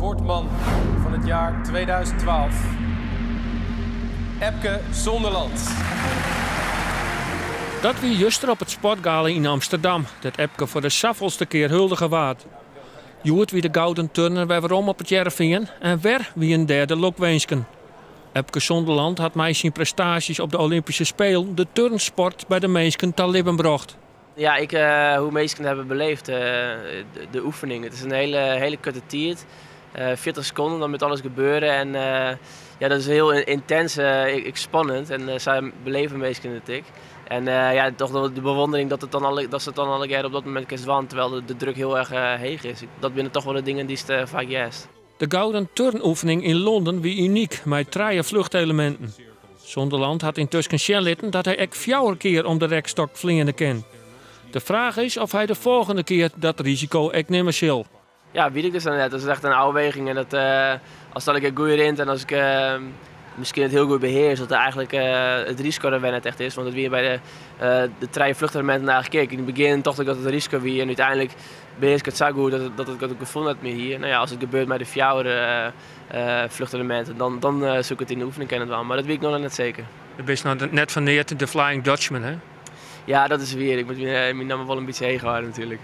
Sportman van het jaar 2012, Epke Zonderland. Dat wie juster op it Sportgala yn Amsterdam, dêr't Epke foar de safolste kear huldige waard. Hjoed wie de gouden turner wer werom op It Hearrenfean en wer wienen dêr de lokwinsken. Epke Zonderland hat mei syn prestaasjes op de Olympyske Spelen de turnsport by de minsken ta libben brocht. Ja, ik, hoe minsken hebben beleefd, de oefening. Het is een hele, hele korte tiid. 40 seconden, dan moet alles gebeuren. En ja, dat is heel intens, ik, spannend. En sy belibje minsken it ek. En ja, toch de bewondering dat se it dan allegear op dat momint kinne dwaan, terwijl de druk heel erg heech is. Dat binne toch wol de dingen dy'tst faak hearst. De gouden turnoefening yn Londen wie unyk mei trije fluchteleminten. Zonderland hat yntusken sjen litten dat hy ek fjouwer kear om de rekstok fleane kin. De fraach is oft hy de folgjende kear dat risiko ek nimme sil. Ja, wit ik dus dan net. Dat is echt in ôfwaging. En dat, as dat ik goed rint en as ik miskien it hiel goed behears, dat der eigentlik it risiko der wer net echt is. Want it wie by de trije fluchteleminten eigentlik ek. Yn it begjin tocht ik dat it in risiko wie en úteinlik behears ik it sa goed dat ik it gefoel net mear hie. No ja, as it gebeurt mei de fjouwer fluchteleminten, dan soe ik it yn de oefening kinne dwaan. Mar dat wit ik noch net seker. Do bist noch net foar neat de Flying Dutchman, hè? Ja, dat is wier. Ik moat myn namme wol in bytsje heech hâlde natuerlik.